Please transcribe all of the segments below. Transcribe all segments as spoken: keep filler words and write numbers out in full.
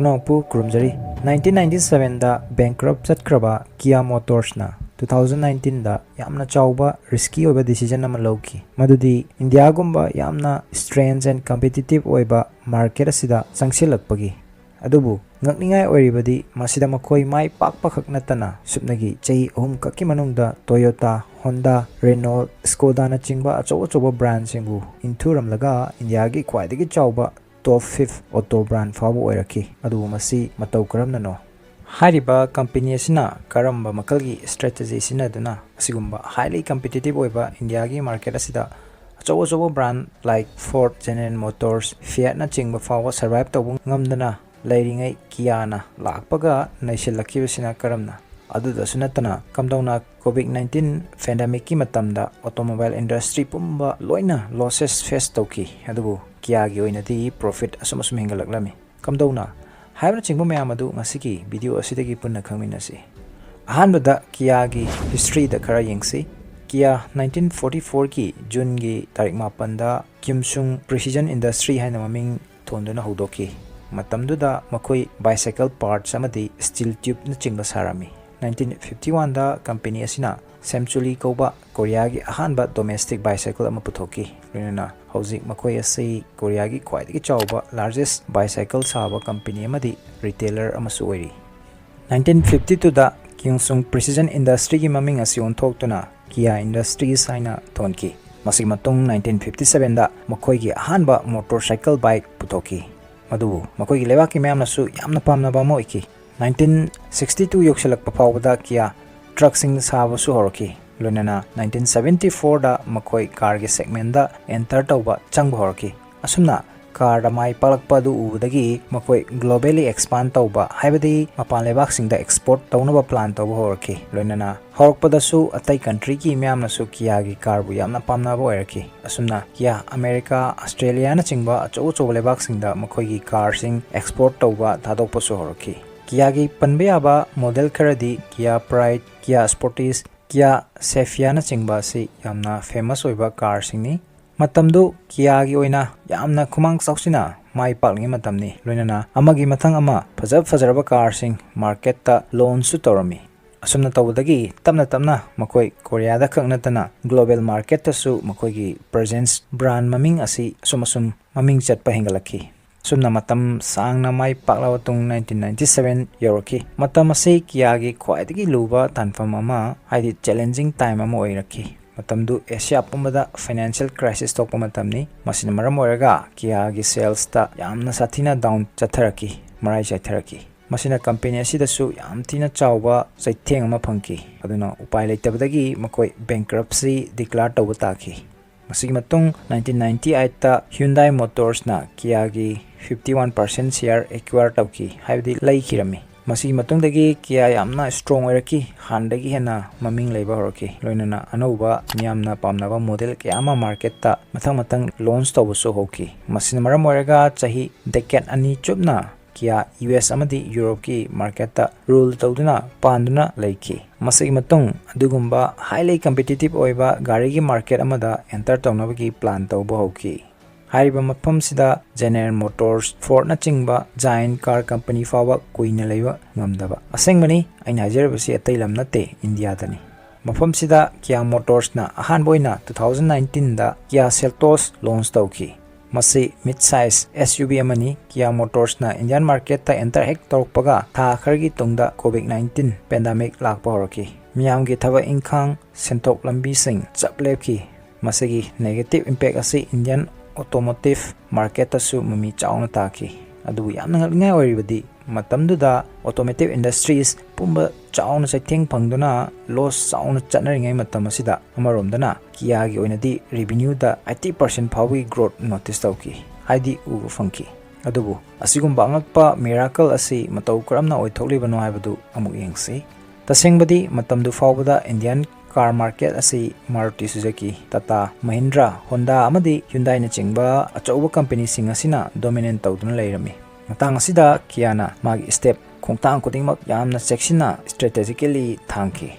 ꯅꯅꯥꯎꯄꯨ ꯈꯨꯔꯨꯝꯖꯔꯤ꯫ Nineteen ninety ꯁꯚꯦꯟꯗ bankrupt ꯆꯠꯈ꯭ꯔꯕ Kia Motorsꯅ two thousand nineteenꯗ ꯌꯥꯝꯅ ꯆꯥꯎꯕ risky ꯑꯣꯏꯕ decision ꯑꯃ ꯂꯧꯈꯤ, ꯃꯗꯨꯗꯤ ꯏꯟꯗꯤꯌꯥꯒꯨꯝꯕ ꯌꯥꯝꯅ strange and competitive ꯑꯣꯏꯕ market ꯑꯁꯤꯗ ꯆꯪꯁꯤꯜꯂꯛꯄꯒꯤ꯫ ꯑꯗꯨꯕꯨ ꯉꯛꯅꯤꯡꯉꯥꯏ ꯑꯣꯏꯔꯤꯕꯗꯤ ꯃꯁꯤꯗ ꯃꯈꯣꯏ ꯃꯥꯏ ꯄꯥꯛꯄ ꯈꯛ ꯅꯠꯇꯅ ꯁꯨꯞꯅꯒꯤ ꯆꯍꯤ ꯑꯍꯨꯝ ꯈꯛꯀꯤ ꯃꯅꯨꯡꯗ Toyota, Honda, Renault, Skodanꯆꯤꯡꯕ ꯑꯆꯧ ꯑꯆꯧꯕ brandꯁꯤꯡꯕꯨ ꯏꯟꯊꯨꯔꯝꯂꯒ ꯏꯟꯗꯤꯌꯥꯒꯤ ꯈ꯭ꯋꯥꯏꯗꯒꯤ ꯆꯥꯎꯕ top five auto brand ꯐꯥꯎꯕ ꯑꯣꯏꯔꯛꯈꯤ꯫ ꯑꯗꯨꯕꯨ ꯃꯁꯤ ꯃꯇꯧ ꯀꯔꯝꯅꯅꯣ? ꯍꯥꯏꯔꯤꯕ company ꯑꯁꯤꯅ ꯀꯔꯝꯕ ꯃꯈꯜꯒꯤ strategy ꯁꯤꯖꯤꯟꯅꯗꯨꯅ ꯑꯁꯤꯒꯨꯝꯕ highly competitive ꯑꯣꯏꯕ ꯏꯟꯗꯤꯌꯥꯒꯤ market ꯑꯁꯤꯗ ꯑꯆꯧ ꯑꯆꯧꯕ brand like Ford, General Motors, Fiatꯅꯆꯤꯡꯕ ꯐꯥꯎꯕ survive ꯇꯧꯕ ꯉꯝꯗꯅ ꯂꯩꯔꯤꯉꯩ Kiaꯅ ꯂꯥꯛꯄꯒ ꯅꯩꯁꯤꯜꯂꯛꯈꯤꯕꯁꯤꯅ ꯀꯔꯝꯅ? ꯑꯗꯨꯗꯁꯨ ꯅꯠꯇꯅ ꯀꯝꯗꯧꯅ COVID nineteen pandemicꯀꯤ ꯃꯇꯝꯗ automobile industry ꯄꯨꯝꯕ ꯂꯣꯏꯅ losses face ꯇꯧꯈꯤ, ꯑꯗꯨꯕꯨ Kiaꯒꯤ ꯑꯣꯏꯅꯗꯤ profit ꯑꯁꯨꯝ ꯑꯁꯨꯝ ꯍꯦꯟꯒꯠꯂꯛꯂꯝꯃꯤ꯫ ꯀꯝꯗꯧꯅ? ꯍꯥꯏꯕꯅꯆꯤꯡꯕ ꯃꯌꯥꯝ ꯑꯗꯨ ꯉꯁꯤꯒꯤ video ꯑꯁꯤꯗꯒꯤ ꯄꯨꯟꯅ ꯈꯪꯃꯤꯟꯅꯁꯤ꯫ ꯑꯍꯥꯟꯕꯗ Kiaꯒꯤ historyꯗ ꯈꯔ ꯌꯦꯡꯁꯤ꯫ Kia nineteen forty fourꯒꯤ Juneꯒꯤ ꯇꯥꯔꯤꯛ ꯃꯥꯄꯟꯗ Kyungsung Precision Industry ꯍꯥꯏꯅ ꯃꯃꯤꯡ ꯊꯣꯟꯗꯨꯅ ꯍꯧꯗꯣꯛꯈꯤ꯫ ꯃꯇꯝꯗꯨꯗ ꯃꯈꯣꯏ bicycle parts ꯑꯃꯗꯤ steel tubeꯅꯆꯤꯡꯕ ꯁꯥꯔꯝꯃꯤ꯫ Nineteen fifty oneꯗ company ꯑꯁꯤꯅ Samchuli ꯀꯧꯕ ꯀꯣꯔꯤꯌꯥꯒꯤ ꯑꯍꯥꯟꯕ domestic bicycle ꯑꯃ ꯄꯨꯊꯣꯛꯈꯤ꯫ ꯂꯣꯏꯅꯅ ꯍꯧꯖꯤꯛ ꯃꯈꯣꯏ ꯑꯁꯤ ꯀꯣꯔꯤꯌꯥꯒꯤ ꯈ꯭ꯋꯥꯏꯗꯒꯤ ꯆꯥꯎꯕ largest bicycle ꯁꯥꯕ company ꯑꯃꯗꯤ retailer ꯑꯃꯁꯨ ꯑꯣꯏꯔꯤ꯫ Nineteen fifty twoꯗ Kyungsung Precision Industryꯒꯤ ꯃꯃꯤꯡ ꯑꯁꯤ ꯑꯣꯟꯊꯣꯛꯇꯨꯅ Kia Industries ꯍꯥꯏꯅ ꯊꯣꯟꯈꯤ꯫ ꯃꯁꯤꯒꯤ ꯃꯇꯨꯡ nineteen fifty sevenꯗ ꯃꯈꯣꯏꯒꯤ ꯑꯍꯥꯟꯕ motorcycle bike ꯄꯨꯊꯣꯛꯈꯤ, ꯃꯗꯨꯕꯨ ꯃꯈꯣꯏꯒꯤ ꯂꯩꯕꯥꯛꯀꯤ ꯃꯤꯌꯥꯝꯅꯁꯨ ꯌꯥꯝꯅ ꯄꯥꯝꯅꯕ ꯑꯃ ꯑꯣꯏꯈꯤ꯫ Nineteen sixty two ꯌꯧꯁꯤꯜꯂꯛꯄ ꯐꯥꯎꯕꯗ Kia truckꯁꯤꯡ ꯁꯥꯕꯁꯨ ꯍꯧꯔꯛꯈꯤ꯫ ꯂꯣꯏꯅꯅ nineteen seventy fourꯗ ꯃꯈꯣꯏ carꯒꯤ segmentꯗ enter ꯇꯧꯕ ꯆꯪꯕ ꯍꯧꯔꯛꯈꯤ꯫ ꯑꯁꯨꯝꯅ carꯗ ꯃꯥꯏ ꯄꯥꯛꯂꯛꯄ ꯑꯗꯨ ꯎꯕꯗꯒꯤ ꯃꯈꯣꯏ globally expand ꯇꯧꯕ, ꯍꯥꯏꯕꯗꯤ ꯃꯄꯥꯟ ꯂꯩꯕꯥꯛꯁꯤꯡꯗ export ꯇꯧꯅꯕ plan ꯇꯧꯕ ꯍꯧꯔꯛꯈꯤ꯫ ꯂꯣꯏꯅꯅ ꯍꯧꯔꯛꯄꯗꯁꯨ ꯑꯇꯩ countryꯒꯤ ꯃꯤꯌꯥꯝꯅꯁꯨ Kiaꯒꯤ carꯕꯨ ꯌꯥꯝꯅ ꯄꯥꯝꯅꯕ ꯑꯣꯏꯔꯛꯈꯤ꯫ ꯑꯁꯨꯝꯅ Kia America, Australiaꯅꯆꯤꯡꯕ ꯑꯆꯧ ꯑꯆꯧꯕ ꯂꯩꯕꯥꯛꯁꯤꯡꯗ ꯃꯈꯣꯏꯒꯤ carꯁꯤꯡ export ꯇꯧꯕ, ꯊꯥꯗꯣꯛꯄꯁꯨ ꯍꯧꯔꯛꯈꯤ꯫ Kiaꯒꯤ ꯄꯟꯕ ꯌꯥꯕ model ꯈꯔꯗꯤ Kia Pride, Kia Sportage, Kia Saffireꯅꯆꯤꯡꯕ ꯑꯁꯤ ꯌꯥꯝꯅ famous ꯑꯣꯏꯕ carꯁꯤꯡꯅꯤ꯫ ꯃꯇꯝꯗꯨ Kiaꯒꯤ ꯑꯣꯏꯅ ꯌꯥꯝꯅ ꯈꯨꯃꯥꯡ ꯆꯥꯎꯁꯤꯟꯅ ꯃꯥꯏ ꯄꯥꯛꯂꯤꯉꯩ ꯃꯇꯝꯅꯤ꯫ ꯂꯣꯏꯅꯅ ꯑꯃꯒꯤ ꯃꯊꯪ ꯑꯃ ꯐꯖ ꯐꯖꯔꯕ ꯀꯥꯔꯁꯤꯡ ꯃꯥꯔꯀꯦꯠꯇ ꯂꯣꯟꯁꯁꯨ ꯇꯧꯔꯝꯃꯤ꯫ ꯑꯁꯨꯝꯅ ꯇꯧꯕꯗꯒꯤ ꯇꯞꯅ ꯇꯞꯅ ꯃꯈꯣꯏ ꯀꯣꯔꯤꯌꯥꯗ ꯈꯛ ꯅꯠꯇꯅ ꯒ꯭ꯂꯣꯕꯦꯜ ꯃꯥꯔꯀꯦꯠꯇꯁꯨ ꯃꯈꯣꯏꯒꯤ ꯄ꯭ꯔꯖꯦꯟꯁ, ꯕ꯭ꯔꯥꯟ ꯃꯃꯤꯡ ꯑꯁꯤ ꯑꯁꯨꯝ ꯑꯁꯨꯝ ꯃꯃꯤꯡ ꯆꯠꯄ ꯍꯦꯟꯒꯠꯂꯛꯈꯤ꯫ ꯑꯁꯨꯝꯅ ꯃꯇꯝ ꯁꯥꯡꯅ ꯃꯥꯏ ꯄꯥꯛꯂꯕ ꯇꯨꯡ ꯅꯥꯏꯟꯇꯤꯟ ꯅꯥꯏꯟꯇꯤ ꯁꯚꯦꯟ ꯌꯧꯔꯛꯈꯤ꯫ ꯃꯇꯝ ꯑꯁꯤ ꯀꯤꯌꯥꯒꯤ ꯈ꯭ꯋꯥꯏꯗꯒꯤ ꯂꯨꯕ ꯇꯥꯟꯐꯝ ꯑꯃ, ꯍꯥꯏꯗꯤ ꯆꯦꯂꯦꯟꯖꯤꯡ ꯇꯥꯏꯝ ꯑꯃ ꯑꯣꯏꯔꯛꯈꯤ꯫ ꯃꯇꯝꯗꯨ ꯑꯦꯁꯤꯌꯥ ꯄꯨꯝꯕꯗ ꯐꯥꯏꯅꯥꯟꯁꯤꯌꯦꯜ ꯀ꯭ꯔꯥꯏꯁꯤꯁ ꯊꯣꯛꯄ ꯃꯇꯝꯅꯤ꯫ ꯃꯁꯤꯅ ꯃꯔꯝ ꯑꯣꯏꯔꯒ ꯀꯤꯌꯥꯒꯤ ꯁꯦꯜꯁꯇ ꯌꯥꯝꯅ ꯁꯥꯊꯤꯅ ꯗꯥꯎꯟ ꯆꯠꯊꯔꯛꯈꯤ, ꯃꯔꯥꯏ ꯆꯥꯏꯊꯔꯛꯈꯤ꯫ ꯃꯁꯤꯅ ꯀꯝꯄꯦꯅꯤ ꯑꯁꯤꯗꯁꯨ ꯌꯥꯝ ꯊꯤꯅ ꯆꯥꯎꯕ ꯆꯩꯊꯦꯡ ꯑꯃ ꯐꯪꯈꯤ꯫ ꯑꯗꯨꯅ ꯎꯄꯥꯏ ꯂꯩꯇꯕꯗꯒꯤ ꯃꯈꯣꯏ ꯕꯦꯡꯀ꯭ꯔꯞꯁꯤ ꯗꯤꯀ꯭ꯂꯦꯌꯔ ꯇꯧꯕ ꯇꯥꯈꯤ꯫ ꯃꯁꯤꯒꯤ ꯃꯇꯨꯡ ꯅꯥꯏꯟꯇꯤꯟ ꯅꯥꯏꯟꯇꯤ ꯑꯩꯠꯇ Hyundai ꯃꯣꯇꯣꯔꯁꯅ ꯀꯤꯌꯥꯒꯤ fifty one percent share ꯑꯦꯀ꯭ꯋꯥꯌꯔ ꯇꯧꯈꯤ, ꯍꯥꯏꯕꯗꯤ ꯂꯩꯈꯤꯔꯝꯃꯤ꯫ ꯃꯁꯤꯒꯤ ꯃꯇꯨꯡꯗꯒꯤ ꯀꯤꯌꯥ ꯌꯥꯝꯅ ꯁ꯭ꯇꯔꯣꯡ ꯑꯣꯏꯔꯛꯈꯤ, ꯍꯥꯟꯅꯗꯒꯤ ꯍꯦꯟꯅ ꯃꯃꯤꯡ ꯂꯩꯕ ꯍꯧꯔꯛꯈꯤ꯫ ꯂꯣꯏꯅꯅ ꯑꯅꯧꯕ ꯃꯤꯌꯥꯝꯅ ꯄꯥꯝꯅꯕ ꯃꯣꯗꯦꯜ ꯀꯌꯥ ꯑꯃ ꯃꯥꯔꯀꯦꯠꯇ ꯃꯊꯪ ꯃꯊꯪ ꯂꯣꯟꯁ ꯇꯧꯕꯁꯨ ꯍꯧꯈꯤ꯫ ꯃꯁꯤꯅ ꯃꯔꯝ ꯑꯣꯏꯔꯒ ꯆꯍꯤ ꯗꯦꯀꯦꯠ ꯑꯅꯤ ꯆꯨꯞꯅ ꯀꯤꯌꯥ ꯌꯨ ꯑꯦꯁ ꯑꯃꯗꯤ ꯌꯨꯔꯣꯞꯀꯤ ꯃꯥꯔꯀꯦꯠꯇ ꯔꯨꯜ ꯇꯧꯗꯨꯅ ꯄꯥꯟꯗꯨꯅ ꯂꯩꯈꯤ꯫ ꯃꯁꯤꯒꯤ ꯃꯇꯨꯡ ꯑꯗꯨꯒꯨꯝꯕ ꯍꯥꯏꯂꯤ ꯀꯝꯄꯤꯇꯤꯇꯤꯚ ꯑꯣꯏꯕ ꯒꯥꯔꯤꯒꯤ ꯃꯥꯔꯀꯦꯠ ꯑꯃꯗ ꯑꯦꯟꯇꯔ ꯇꯧꯅꯕꯒꯤ ꯄ꯭ꯂꯥꯟ ꯇꯧꯕ ꯍꯧꯈꯤ꯫ ꯍꯥꯏꯔꯤꯕ ꯃꯐꯝꯁꯤꯗ ꯖꯦꯅꯦꯔꯦꯜ ꯃꯣꯇꯣꯔꯁ, ꯐꯣꯔꯗꯅꯆꯤꯡꯕ ꯖꯥꯏꯟ ꯀꯥꯔ ꯀꯝꯄꯅꯤ ꯐꯥꯎꯕ ꯀꯨꯏꯅ ꯂꯩꯕ ꯉꯝꯗꯕ꯫ ꯑꯁꯦꯡꯕꯅꯤ, ꯑꯩꯅ ꯍꯥꯏꯖꯔꯤꯕꯁꯤ ꯑꯇꯩ ꯂꯝ ꯅꯠꯇꯦ, ꯏꯟꯗꯤꯌꯥꯗꯅꯤ꯫ ꯃꯐꯝꯁꯤꯗ ꯀꯤꯌꯥ ꯃꯣꯇꯣꯔꯁꯅ ꯑꯍꯥꯟꯕ ꯑꯣꯏꯅ ꯇꯨ ꯊꯥꯎꯖꯟ ꯅꯥꯏꯟꯇꯤꯟꯗ ꯀꯤꯌꯥ ꯁꯦꯜꯇꯣꯁ ꯂꯣꯟꯁ ꯇꯧꯈꯤ꯫ ꯃꯁꯤ ꯃꯤꯗ ꯁꯥꯏꯖ ꯑꯦꯁ ꯌꯨ ꯚꯤ ꯑꯃꯅꯤ꯫ ꯀꯤꯌꯥ ꯃꯣꯇꯣꯔꯁꯅ ꯏꯟꯗꯤꯌꯥꯟ ꯃꯥꯔꯀꯦꯠꯇ ꯑꯦꯟꯇꯔ ꯍꯦꯛ ꯇꯧꯔꯛꯄꯒ ꯊꯥ ꯈꯔꯒꯤ ꯇꯨꯡꯗ ꯀꯣꯚꯤꯗ ꯅꯥꯏꯟꯇꯤꯟ ꯄꯦꯟꯗꯥꯃꯤꯛ ꯂꯥꯛꯄ ꯍꯧꯔꯛꯈꯤ꯫ ꯃꯤꯌꯥꯝꯒꯤ ꯊꯕꯛ ꯏꯪꯈꯥꯡ, ꯁꯦꯟꯊꯣꯛ ꯂꯝꯕꯤꯁꯤꯡ ꯆꯞ ꯂꯦꯞꯈꯤ꯫ ꯃꯁꯤꯒꯤ ꯅꯦꯒꯦꯇꯤꯚ ꯏꯝꯄꯦꯛ ꯑꯁꯤ ꯏꯟꯗꯤꯌꯥꯟ ꯑꯣꯇꯣꯃꯣꯇꯤꯚ ꯃꯥꯔꯀꯦꯠꯇꯁꯨ ꯃꯃꯤ ꯆꯥꯎꯅ ꯇꯥꯈꯤ꯫ ꯑꯗꯨꯕꯨ ꯌꯥꯝꯅ ꯉꯛꯅꯤꯡꯉꯥꯏ ꯑꯣꯏꯔꯤꯕꯗꯤ, ꯃꯇꯝꯗꯨꯗ ꯑꯣꯇꯣꯃꯣꯇꯤꯚ ꯏꯟꯗꯁꯇ꯭ꯔꯤꯁ ꯄꯨꯝꯕ ꯆꯥꯎꯅ ꯆꯩꯊꯦꯡ ꯐꯪꯗꯨꯅ ꯂꯣꯁ ꯆꯥꯎꯅ ꯆꯠꯅꯔꯤꯉꯩ ꯃꯇꯝ ꯑꯁꯤꯗ, ꯑꯃꯔꯣꯝꯗꯅ ꯀꯤꯌꯥꯒꯤ ꯑꯣꯏꯅꯗꯤ ꯔꯦꯚꯤꯅ꯭ꯌꯨꯗ ꯑꯩꯠꯇꯤ ꯄꯥꯔꯁꯦꯟ ꯐꯥꯎꯕꯒꯤ ꯒ꯭ꯔꯣꯠ ꯅꯣꯇꯤꯁ ꯇꯧꯈꯤ, ꯍꯥꯏꯗꯤ ꯎꯕ ꯐꯪꯈꯤ꯫ ꯑꯗꯨꯕꯨ ꯑꯁꯤꯒꯨꯝꯕ ꯑꯉꯛꯄ ꯃꯤꯔꯥꯀꯜ ꯑꯁꯤ ꯃꯇꯧ ꯀꯔꯝꯅ ꯑꯣꯏꯊꯣꯛꯂꯤꯕꯅꯣ ꯍꯥꯏꯕꯗꯨ ꯑꯃꯨꯛ ꯌꯦꯡꯁꯤ꯫ ꯇꯁꯦꯡꯕꯗꯤ ꯃꯇꯝꯗꯨ ꯐꯥꯎꯕꯗ ꯏꯟꯗꯤꯌꯥꯟ ꯀꯥꯔ ꯃꯥꯔꯀꯦꯠ ꯑꯁꯤ ꯃꯥꯔꯨꯇꯤ ꯁꯨꯖꯨꯀꯤ, ꯇꯥꯇꯥ, ꯃꯍꯤꯟꯗ꯭ꯔꯥ, ꯍꯣꯟꯗꯥ ꯑꯃꯗꯤ ꯍ꯭ꯌꯨꯟꯗꯥꯏꯅꯆꯤꯡꯕ ꯑꯆꯧꯕ ꯀꯝꯄꯦꯅꯤꯁꯤꯡ ꯑꯁꯤꯅ ꯗꯣꯃꯤꯅꯦꯠ ꯇꯧꯗꯨꯅ ꯂꯩꯔꯝꯃꯤ꯫ ꯃꯇꯥꯡ ꯑꯁꯤꯗ ꯀꯤꯌꯥꯅ ꯃꯥꯒꯤ ꯁ꯭ꯇꯦꯞ, ꯈꯣꯡꯊꯥꯡ ꯈꯨꯗꯤꯡꯃꯛ ꯌꯥꯝꯅ ꯆꯦꯛꯁꯤꯟꯅ ꯁ꯭ꯇ꯭ꯔꯦꯇꯦꯖꯤꯀꯦꯜꯂꯤ ꯊꯥꯡꯈꯤ꯫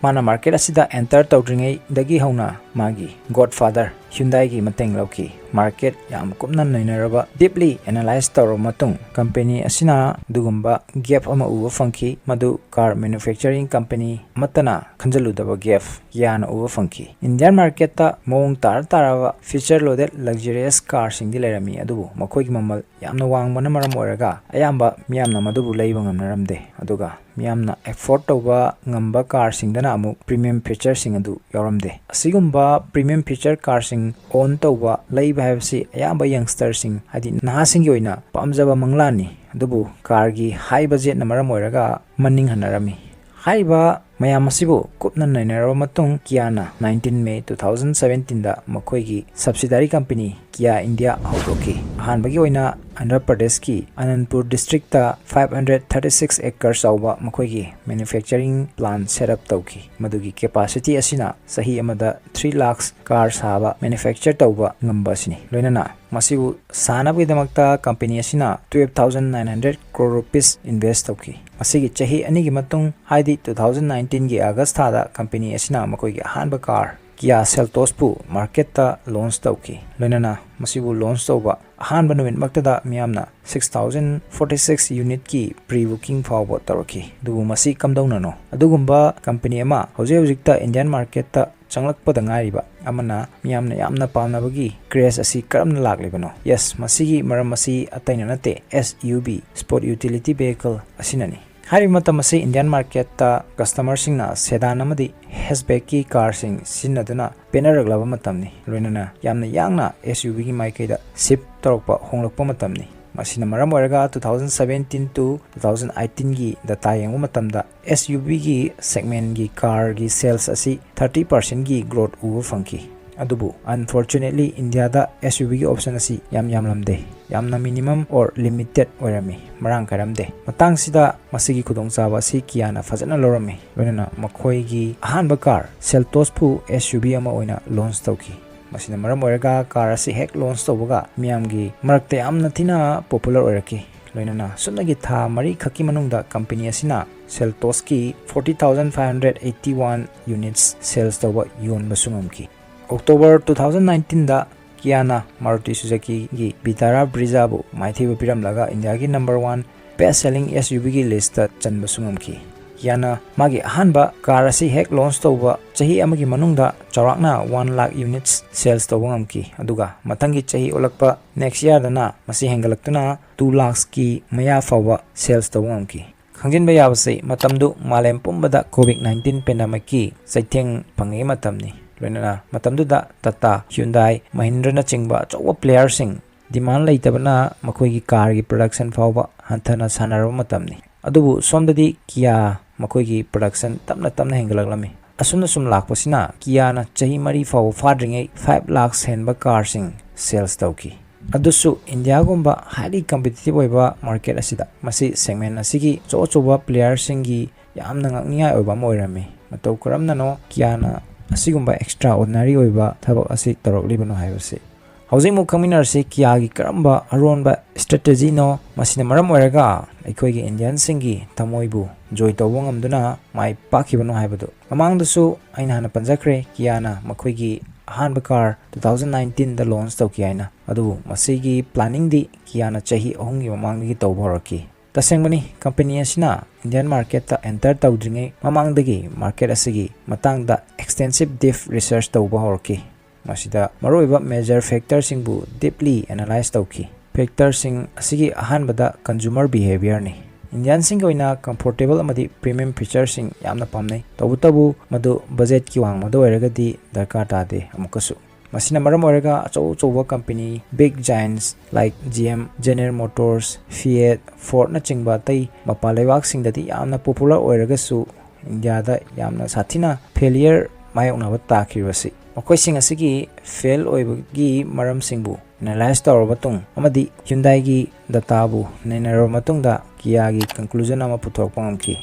ꯃꯥꯅ ꯃꯥꯔꯀꯦꯠ ꯑꯁꯤꯗ ꯑꯦꯟꯇꯔ ꯇꯧꯗ꯭ꯔꯤꯉꯩꯗꯒꯤ ꯍꯧꯅ ꯃꯥꯒꯤ ꯒꯣꯗ ꯐꯥꯗꯔ ꯍ꯭ꯌꯨꯟꯗꯥꯏꯒꯤ ꯃꯇꯦꯡ ꯂꯧꯈꯤ꯫ ꯃꯥꯔꯀꯦꯠ ꯌꯥꯝ ꯀꯨꯞꯅ ꯅꯩꯅꯔꯕ, deeply analyze ꯇꯧꯔꯕ ꯃꯇꯨꯡ, ꯀꯝꯄꯦꯅꯤ ꯑꯁꯤꯅ ꯑꯗꯨꯒꯨꯝꯕ ꯒꯦꯞ ꯑꯃ ꯎꯕ ꯐꯪꯈꯤ, ꯃꯗꯨ ꯀꯥꯔ ꯃꯦꯅꯨꯐꯦꯛꯆꯔꯤꯡ ꯀꯝꯄꯦꯅꯤ ꯑꯃꯠꯇꯅ ꯈꯟꯖꯜꯂꯨꯗꯕ ꯒꯦꯞ ꯀꯌꯥꯅ ꯎꯕ ꯐꯪꯈꯤ꯫ ꯏꯟꯗꯤꯌꯥꯟ ꯃꯥꯔꯀꯦꯠꯇ ꯃꯑꯣꯡ ꯇꯥꯔ ꯇꯥꯔꯕ ꯐꯤꯆꯔ ꯂꯣꯗꯦꯗ ꯂꯛꯖꯔꯤꯌꯁ ꯀꯥꯔꯁꯤꯡꯗꯤ ꯂꯩꯔꯝꯃꯤ, ꯑꯗꯨꯕꯨ ꯃꯈꯣꯏꯒꯤ ꯃꯃꯜ ꯌꯥꯝꯅ ꯋꯥꯡꯕꯅ ꯃꯔꯝ ꯑꯣꯏꯔꯒ ꯑꯌꯥꯝꯕ ꯃꯤꯌꯥꯝꯅ ꯃꯗꯨꯕꯨ ꯂꯩꯕ ꯉꯝꯅꯔꯝꯗꯦ꯫ ꯑꯗꯨꯒ ꯃꯤꯌꯥꯝꯅ ꯑꯦꯐꯣꯔꯗ ꯇꯧꯕ ꯉꯝꯕ ꯀꯥꯔꯁꯤꯡꯗꯅ ꯑꯃꯨꯛ ꯄ꯭ꯔꯤꯃꯤꯌꯝ ꯐꯤꯆꯔꯁꯤꯡ ꯑꯗꯨ ꯌꯥꯎꯔꯝꯗꯦ꯫ ꯑꯁꯤꯒꯨꯝꯕ ꯄ꯭ꯔꯤꯃꯤꯌꯝ ꯐꯤꯆꯔ ꯀꯥꯔꯁꯤꯡ ꯑꯣꯟ ꯇꯧꯕ, ꯂꯩꯕ ꯍꯥꯏꯕꯁꯤ ꯑꯌꯥꯝꯕ ꯌꯪꯁꯇꯔꯁꯤꯡ, ꯍꯥꯏꯗꯤ ꯅꯍꯥꯁꯤꯡꯒꯤ ꯑꯣꯏꯅ ꯄꯥꯝꯖꯕ ꯃꯪꯂꯥꯟꯅꯤ꯫ ꯑꯗꯨꯕꯨ ꯀꯥꯔꯒꯤ ꯍꯥꯏ ꯕꯖꯦꯠꯅ ꯃꯔꯝ ꯑꯣꯏꯔꯒ ꯃꯅꯤꯡ ꯍꯟꯅꯔꯝꯃꯤ꯫ ꯍꯥꯏꯔꯤꯕ ꯃꯌꯥꯝ ꯑꯁꯤꯕꯨ ꯀꯨꯞꯅ ꯅꯩꯅꯔꯕ ꯃꯇꯨꯡ, ꯀꯤꯌꯥꯅ nineteen May two thousand seventeen ꯗ ꯃꯈꯣꯏꯒꯤ subsidiary company Kia India ꯍꯧꯗꯣꯛꯈꯤ꯫ ꯑꯍꯥꯟꯕꯒꯤ ꯑꯣꯏꯅ ꯑꯟꯙ꯭ꯔ ꯄ꯭ꯔꯗꯦꯁꯀꯤ ꯑꯅꯟꯄꯨꯔ district five hundred thirty six acres ꯆꯥꯎꯕ ꯃꯈꯣꯏꯒꯤ manufacturing plant set up ꯇꯧꯈꯤ, ꯃꯗꯨꯒꯤ capacity ꯑꯁꯤꯅ ꯆꯍꯤ ꯑꯃꯗ three lakhs car ꯁꯥꯕ, manufacture ꯇꯧꯕ ꯉꯝꯕ ꯑꯁꯤꯅꯤ꯫ ꯂꯣꯏꯅꯅ ꯃꯁꯤꯕꯨ ꯁꯥꯅꯕꯒꯤꯗꯃꯛꯇ ꯀꯝꯄꯦꯅꯤ ꯑꯁꯤꯅ twelve thousand nine hundred crore rupees invest ꯇꯧꯈꯤ꯫ ꯃꯁꯤꯒꯤ ꯆꯍꯤ ꯑꯅꯤꯒꯤ ꯃꯇꯨꯡ, ꯍꯥꯏꯗꯤ two thousand nineteen ꯒꯤ August ꯊꯥꯗ ꯀꯝꯄꯦꯅꯤ ꯑꯁꯤꯅ ꯃꯈꯣꯏꯒꯤ ꯑꯍꯥꯟꯕ ꯀꯥꯔ Kia Seltos ꯄꯨ ꯃꯥꯔꯀꯦꯠꯇ ꯂꯣꯟꯆ ꯇꯧꯈꯤ꯫ ꯂꯣꯏꯅꯅ ꯃꯁꯤꯕꯨ ꯂꯣꯟꯆ ꯇꯧꯕ ꯑꯍꯥꯟꯕ ꯅꯨꯃꯤꯠꯃꯛꯇꯗ ꯃꯤꯌꯥꯝꯅ six thousand forty six unit ꯀꯤ pre booking ꯐꯥꯎꯕ ꯇꯧꯔꯛꯈꯤ꯫ ꯑꯗꯨꯕꯨ ꯃꯁꯤ ꯀꯝꯗꯧꯅꯅꯣ? ꯑꯗꯨꯒꯨꯝꯕ ꯀꯝꯄꯦꯅꯤ ꯑꯃ ꯍꯧꯖꯤꯛ ꯍꯧꯖꯤꯛꯇ ꯏꯟꯗꯤꯌꯥꯟ ꯃꯥꯔꯀꯦꯠꯇ ꯆꯪꯂꯛꯄꯗ ꯉꯥꯏꯔꯤꯕ ꯑꯃꯅ ꯃꯤꯌꯥꯝꯅ ꯌꯥꯝꯅ ꯄꯥꯝꯅꯕꯒꯤ craze ꯑꯁꯤ ꯀꯔꯝꯅ ꯂꯥꯛꯂꯤꯕꯅꯣ? Yes, ꯃꯁꯤꯒꯤ ꯃꯔꯝ ꯑꯁꯤ ꯑꯇꯩꯅ ꯅꯠꯇꯦ, S U V, Sport Utility Vehicle ꯑꯁꯤꯅꯅꯤ꯫ ꯍꯥꯏꯔꯤꯕ ꯃꯇꯝ ꯑꯁꯤ ꯏꯟꯗꯤꯌꯥꯟ ꯃꯥꯔꯀꯦꯠꯇ ꯀꯁꯇꯃꯔꯁꯤꯡꯅ sedan ꯑꯃꯗꯤ hatchback ꯀꯤ ꯀꯥꯔꯁꯤꯡ ꯁꯤꯖꯤꯟꯅꯗꯨꯅ ꯄꯦꯟꯅꯔꯛꯂꯕ ꯃꯇꯝꯅꯤ, ꯂꯣꯏꯅꯅ ꯌꯥꯝꯅ ꯌꯥꯡꯅ S U V ꯒꯤ ꯃꯥꯏꯀꯩꯗ shift ꯇꯧꯔꯛꯄ ꯍꯣꯡꯂꯛꯄ ꯃꯇꯝꯅꯤ꯫ ꯃꯁꯤꯅ ꯃꯔꯝ ꯑꯣꯏꯔꯒ two thousand seventeen to two thousand eighteen ꯒꯤ data ꯌꯦꯡꯕ ꯃꯇꯝꯗ S U V ꯒꯤ segment ꯀꯤ ꯀꯥꯔꯒꯤ sales ꯑꯁꯤ thirty percent ꯒꯤ growth ꯎꯕ ꯐꯪꯈꯤ꯫ ꯑꯗꯨꯕꯨ unfortunately ꯏꯟꯗꯤꯌꯥꯗ S U V ꯒꯤ option ꯑꯁꯤ ꯌꯥꯝ ꯌꯥꯝꯂꯝꯗꯦ, ꯌꯥꯝꯅ minimum or limited ꯑꯣꯏꯔꯝꯃꯤ, ꯃꯔꯥꯡ ꯀꯥꯏꯔꯝꯗꯦ꯫ ꯃꯇꯥꯡꯁꯤꯗ ꯃꯁꯤꯒꯤ ꯈꯨꯗꯣꯡꯆꯥꯕ ꯑꯁꯤ ꯀꯤꯌꯥꯅ ꯐꯖꯅ ꯂꯧꯔꯝꯃꯤ, ꯂꯣꯏꯅꯅ ꯃꯈꯣꯏꯒꯤ ꯑꯍꯥꯟꯕ ꯀꯥꯔ ꯁꯦꯜꯇꯣꯁꯄꯨ S U V ꯑꯃ ꯑꯣꯏꯅ launch ꯇꯧꯈꯤ꯫ ꯃꯁꯤꯅ ꯃꯔꯝ ꯑꯣꯏꯔꯒ ꯀꯥꯔ ꯑꯁꯤ ꯍꯦꯛ launch ꯇꯧꯕꯒ ꯃꯤꯌꯥꯝꯒꯤ ꯃꯔꯛꯇ ꯌꯥꯝꯅ ꯊꯤꯅ popular ꯑꯣꯏꯔꯛꯈꯤ꯫ ꯂꯣꯏꯅꯅ ꯁꯨꯞꯅꯒꯤ ꯊꯥ ꯃꯔꯤꯈꯛꯀꯤ ꯃꯅꯨꯡꯗ ꯀꯝꯄꯦꯅꯤ ꯑꯁꯤꯅ ꯁꯦꯜꯇꯣꯁꯀꯤ forty thousand five hundred eighty one units sales ꯇꯧꯕ, ꯌꯣꯟꯕꯁꯨ ꯉꯝꯈꯤ꯫ October two thousand nineteenꯗ Kiaꯅ Maruti Suzukiꯒꯤ Vitara Brezaꯕꯨ ꯃꯥꯏꯊꯤꯕ ꯄꯤꯔꯝꯂꯒ Indiaꯒꯤ number one best selling SUVꯒꯤ listꯇ ꯆꯟꯕꯁꯨ ꯉꯝꯈꯤ꯫ Kiaꯅ ꯃꯥꯒꯤ ꯑꯍꯥꯟꯕ car ꯑꯁꯤ ꯍꯦꯛ launch ꯇꯧꯕ ꯆꯍꯤ ꯑꯃꯒꯤ ꯃꯅꯨꯡꯗ ꯆꯥꯎꯔꯥꯛꯅ one lakh units sales ꯇꯧꯕ ꯉꯝꯈꯤ, ꯑꯗꯨꯒ ꯃꯊꯪꯒꯤ ꯆꯍꯤ ꯑꯣꯜꯂꯛꯄ next yearꯗꯅ ꯃꯁꯤ ꯍꯦꯟꯒꯠꯂꯛꯇꯨꯅ two lakhꯀꯤ ꯃꯌꯥ ꯐꯥꯎꯕ sales ꯇꯧꯕ ꯉꯝꯈꯤ꯫ ꯈꯪꯖꯤꯟꯕ ꯌꯥꯕꯁꯤ, ꯃꯇꯝꯗꯨ ꯃꯥꯂꯦꯝ ꯄꯨꯝꯕꯗ COVID nineteen pandemicꯀꯤ ꯆꯩꯊꯦꯡ ꯐꯪꯉꯤꯉꯩ ꯃꯇꯝꯅꯤ꯫ ꯂꯣꯏꯅꯅ ꯃꯇꯝꯗꯨꯗ Tata, Hyundai, Mahindraꯅꯆꯤꯡꯕ ꯑꯆꯧꯕ playerꯁꯤꯡ demand ꯂꯩꯇꯕꯅ ꯃꯈꯣꯏꯒꯤ carꯒꯤ production ꯐꯥꯎꯕ ꯍꯟꯊꯅ ꯁꯥꯟꯅꯔꯕ ꯃꯇꯝꯅꯤ꯫ ꯑꯗꯨꯕꯨ ꯁꯣꯝꯗꯗꯤ Kia ꯃꯈꯣꯏꯒꯤ production ꯇꯞꯅ ꯇꯞꯅ ꯍꯦꯟꯒꯠꯂꯛꯂꯝꯃꯤ꯫ ꯑꯁꯨꯝꯅ ꯁꯨꯝ ꯂꯥꯛꯄꯁꯤꯅ Kiaꯅ ꯆꯍꯤ ꯃꯔꯤ ꯐꯥꯎꯕ ꯐꯥꯗ꯭ꯔꯤꯉꯩ five lakhs ꯍꯦꯟꯕ carꯁꯤꯡ sales ꯇꯧꯈꯤ꯫ ꯑꯗꯨꯁꯨ Indiaꯒꯨꯝꯕ highly competitive ꯑꯣꯏꯕ market ꯑꯁꯤꯗ ꯃꯁꯤ segment ꯑꯁꯤꯒꯤ ꯑꯆꯧ ꯑꯆꯧꯕ playerꯁꯤꯡꯒꯤ ꯌꯥꯝꯅ ꯉꯛꯅꯤꯡꯉꯥꯏ ꯑꯣꯏꯕ ꯑꯃ ꯑꯣꯏꯔꯝꯃꯤ꯫ ꯃꯇꯧ ꯀꯔꯝꯅꯅꯣ Kiaꯅ ꯑꯁꯤꯒꯨꯝꯕ extraordinary ꯑꯣꯏꯕ ꯊꯕꯛ ꯑꯁꯤ ꯇꯧꯔꯛꯂꯤꯕꯅꯣ ꯍꯥꯏꯕꯁꯤ꯫ ꯍꯧꯖꯤꯛꯃꯨꯛ ꯈꯪꯃꯤꯟꯅꯔꯁꯤ Kiaꯒꯤ ꯀꯔꯝꯕ ꯑꯔꯣꯟꯕ strategyꯅꯣ꯫ ꯃꯁꯤꯅ ꯃꯔꯝ ꯑꯣꯏꯔꯒ ꯑꯩꯈꯣꯏꯒꯤ Indianꯁꯤꯡꯒꯤ ꯊꯃꯣꯏꯕꯨ joy ꯇꯧꯕ ꯉꯝꯗꯨꯅ ꯃꯥꯏ ꯄꯥꯛꯈꯤꯕꯅꯣ ꯍꯥꯏꯕꯗꯨ꯫ ꯃꯃꯥꯡꯗꯁꯨ ꯑꯩꯅ ꯍꯥꯟꯅ ꯄꯟꯖꯈ꯭ꯔꯦ, Kiaꯅ ꯃꯈꯣꯏꯒꯤ ꯑꯍꯥꯟꯕ car two thousand nineteenꯗ launch ꯇꯧꯈꯤ ꯍꯥꯏꯅ꯫ ꯑꯗꯨꯕꯨ ꯃꯁꯤꯒꯤ planningꯗꯤ Kiaꯅ ꯆꯍꯤ ꯑꯍꯨꯝꯒꯤ ꯃꯃꯥꯡꯗꯒꯤ ꯇꯧꯕ ꯍꯧꯔꯛꯈꯤ꯫ ꯇꯁꯦꯡꯕꯅꯤ, company ꯑꯁꯤꯅ Indian marketꯇ enter ꯇꯧꯗ꯭ꯔꯤꯉꯩ ꯃꯃꯥꯡꯗꯒꯤ market ꯑꯁꯤꯒꯤ ꯃꯇꯥꯡꯗ extensive deep research ꯇꯧꯕ ꯍꯧꯔꯛꯈꯤ꯫ ꯃꯁꯤꯗ ꯃꯔꯨꯑꯣꯏꯕ major factorꯁꯤꯡꯕꯨ deeply analyze ꯇꯧꯈꯤ꯫ Factorꯁꯤꯡ ꯑꯁꯤꯒꯤ ꯑꯍꯥꯟꯕꯗ consumer behaviorꯅꯤ꯫ Indianꯁꯤꯡꯒꯤ ꯑꯣꯏꯅ comfortable ꯑꯃꯗꯤ premium featureꯁꯤꯡ ꯌꯥꯝꯅ ꯄꯥꯝꯅꯩ꯫ ꯇꯧꯕꯇꯕꯨ ꯃꯗꯨ budgetꯀꯤ ꯋꯥꯡꯃꯗ ꯑꯣꯏꯔꯒꯗꯤ ꯗꯔꯀꯥꯔ ꯇꯥꯗꯦ ꯑꯃꯨꯛꯀꯁꯨ꯫ ꯃꯁꯤꯅ ꯃꯔꯝ ꯑꯣꯏꯔꯒ ꯑꯆꯧ ꯑꯆꯧꯕ company, big giants like GM, General Motors, Fiat, Fordꯅꯆꯤꯡꯕ ꯑꯇꯩ ꯃꯄꯥꯟ ꯂꯩꯕꯥꯛꯁꯤꯡꯗꯗꯤ ꯌꯥꯝꯅ popular ꯑꯣꯏꯔꯒꯁꯨ Indiaꯗ ꯌꯥꯝꯅ ꯁꯥꯊꯤꯅ failure ꯃꯥꯌꯣꯛꯅꯕ ꯇꯥꯈꯤꯕꯁꯤ ꯃꯈꯣꯏꯁꯤꯡ ꯑꯁꯤꯒꯤ fail ꯑꯣꯏꯕꯒꯤ ꯃꯔꯝꯁꯤꯡꯕꯨ analyze ꯇꯧꯔꯕ ꯃꯇꯨꯡ ꯑꯃꯗꯤ Hyundaiꯒꯤ dataꯕꯨ ꯅꯩꯅꯔꯕ ꯃꯇꯨꯡꯗ Kiaꯒꯤ conclusion ꯑꯃ ꯄꯨꯊꯣꯔꯛꯄ ꯉꯝꯈꯤ꯫